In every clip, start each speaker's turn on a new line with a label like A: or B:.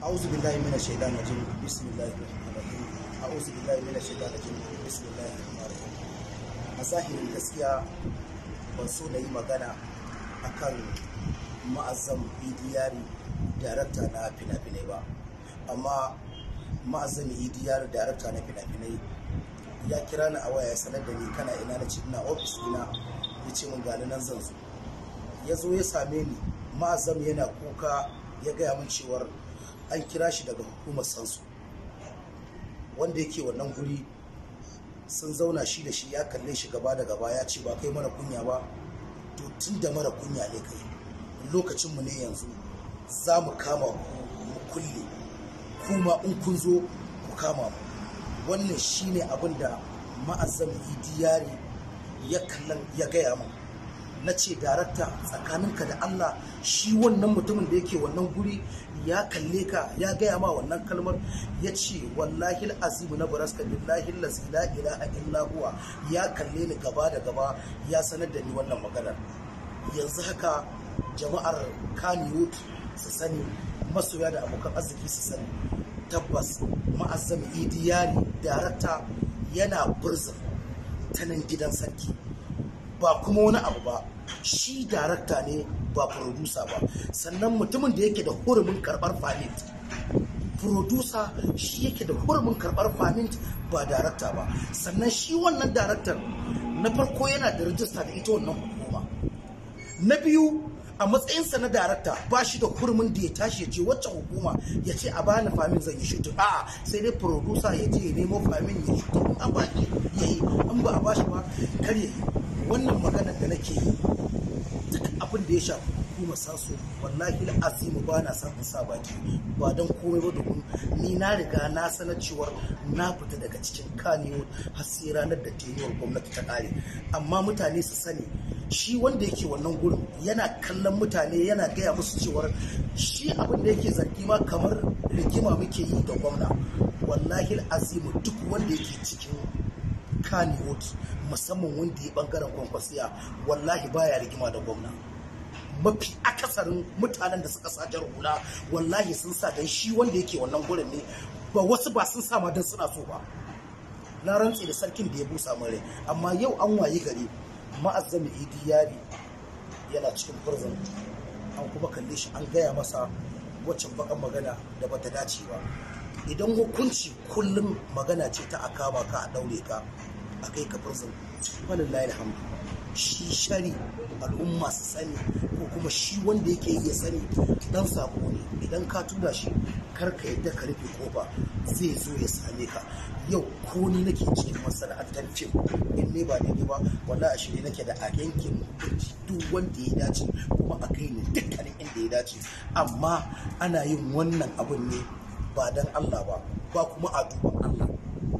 A: A'udhu billahi minash shaitanir rajim. Bismillahir rahmanir rahim. A'udhu billahi minash shaitanir rajim. Bismillahir rahmanir rahim. A zahirin gaskiya ban so na yi magana akan Mu'azzam Idi Yari, darakta na fina-finai ba. Amma Mu'azzam Idi Yari, darakta na fina-finai, ya kira ni a waya ya sanar da ni, "Kana ina?" Na ce ina ofis ina. Ya ce mun gani nan zan zo. Ya zo ya same ni, Mu'azzam yana kuka, ya gaya min cewar an kira shi daga hukumar sansu wanda yake wannan guri. Sun zauna shi da shi, ya kalle shi gaba da gaba, ya ce, "Ba kai mara kunya ba? To tun da mara kunya ne kai, lokacinmu ne yanzu, za mu kama ku mu kulle, kuma in kun zo ku kama mu." Wannan shine abin da Ma'azzam Idi Yari ya kallon ya gaya min. Na ce, "Darakta, tsakaninka da Allah, shi wannan mutumin da yake wannan guri ya kalle ka ya gaya ma wannan kalmar?" Ya ce, "Wallahi azimu na baraska, billahi lazi la ilaha illa huwa, ya kalle ni gaba da gaba ya sanar da ni wannan maganar." Yanzu haka jama'ar Kannywood su sani, masoya da abokan arziki su sani, tabbas Ma'azzam Idi Yari darakta yana prison ta nan gidan sarki. Ba kuma wani abu ba, shi darakta ne ba producer ba. Sannan mutumin da yake da hurumin karbar permit, producer shi yake da hurumin karbar permit, ba darakta ba. Sannan shi wannan daraktan, na farko yana da rijista da ita wannan hukuma. Na biyu, a matsayinsa na darakta ba shi da hurumin da ya tashi ya ce wacce hukuma ya ce a bani permit zan yi shooting. A'a, sai dai producer ya je ya nemo permit ya shooting. An ba shi ya yi, in ba a bashi ba kar ya yi. Wannan maganar da nake yi, duk abin da ya shafi hukumar saso, wallahi azimu ba na son in sa baki, ba don komai ba, domin ni na riga na sanar cewar na fita daga cikin Kannywood har sai ranar da tenuwar gwamnati ta kare. Amma mutane su sani, shi wanda yake wannan gurin yana kallon mutane yana gaya musu cewar shi abin da yake zargi ma kamar rigima muke yi da gwamna. Wallahi azimu, duk wanda yake cikin Kannywood, musamman wanda ya bangaren Kwankwasiya, wallahi baya rigima da gwamna. Mafi akasarin mutanen da suka sa jar hula, wallahi sun sa dan shi wanda yake wannan gurin ne ba. Wasu ba sun sa ma dan suna so ba. Na rantse da sarkin da ya busa min rai. Amma yau an wayi gari Ma'azzami Idi Yari yana cikin prison, an kuma kalle shi an gaya masa waccan bakan magana da bata dace ba. Idan hukunci kullum magana ce ta a kama ka, a daure ka, a kai ka prison, walillahi alhamdu. Shi shari al'umma su sani, ko kuma shi wanda yake yi ya sani, dan sako ne. Idan ka tura shi, kar ka yadda ka rufe kofa, zai zo ya same ka. Yau ko ni nake cikin masana'antar fim, in ne ba daidai ba, wallahi a shirye nake da a yanke hukunci duk wanda ya dace, kuma a kai ni dukkanin inda ya dace. Amma ana yin wannan abun ne ba dan Allah ba, ba kuma a duban Allah.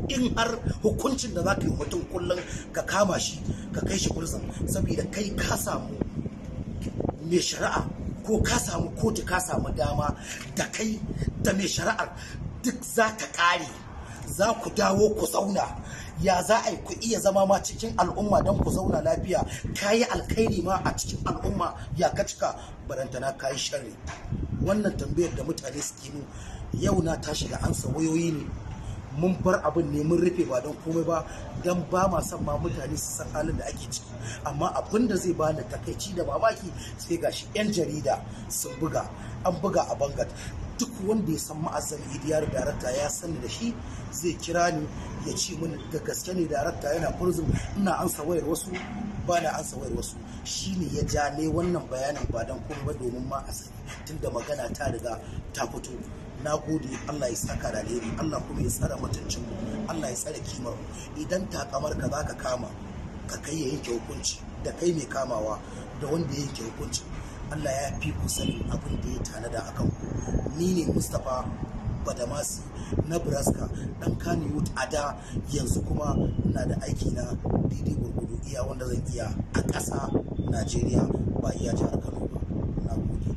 A: In har hukuncin da za ka yi mutum kullum ka kama shi ka kai shi prison saboda kai ka samu mai shari'a ko ka samu kotu, ka samu dama, da kai da mai shari'ar duk za ta ƙare. Za ku dawo ku zauna, ya za a yi ku iya zama ma cikin al'umma don ku zauna lafiya? Ka yi alkhairi ma a cikin al'umma, ya ka cika? Barantana ka yi sharri. Wannan tambayar da mutane suke min yau, na tashi da ansa wayoyi ne. Mun bar abin ne mun rufe, ba don komai ba, don ba ma son ma mutane su san halin da ake ciki. Amma abin da zai bani takaici da mamaki, sai gashi yan jarida sun buga, an buga a Vanguard. Duk wanda ya san Ma'azzam Idi Yari darakta ya sani da shi, zai kira ni ya ce mini da gaske ne darakta yana prison. Ina ansa wayar wasu, ba na ansa wayar wasu, shine ya ja ne wannan bayanin, ba don komai ba, domin ma a sani, tunda magana ta riga ta fito. Na gode, Allah ya saka da alheri, Allah kuma ya tsare mutuncin mu, Allah ya tsare kimar mu. Idan takamar ka zaka kama ka kai ya yanke hukunci, da kai mai kamawa da wanda ya yanke hukunci, Allah ya fi ku sanin abin da ya tanada a kanku. Ni ne Mustapha Badamasi na Braska, dan Kannywood a da, yanzu kuma ina da aiki na daidai gwargwado iya wanda zan iya a ƙasa Najeriya, ba iya jihar Kano ba. Na gode.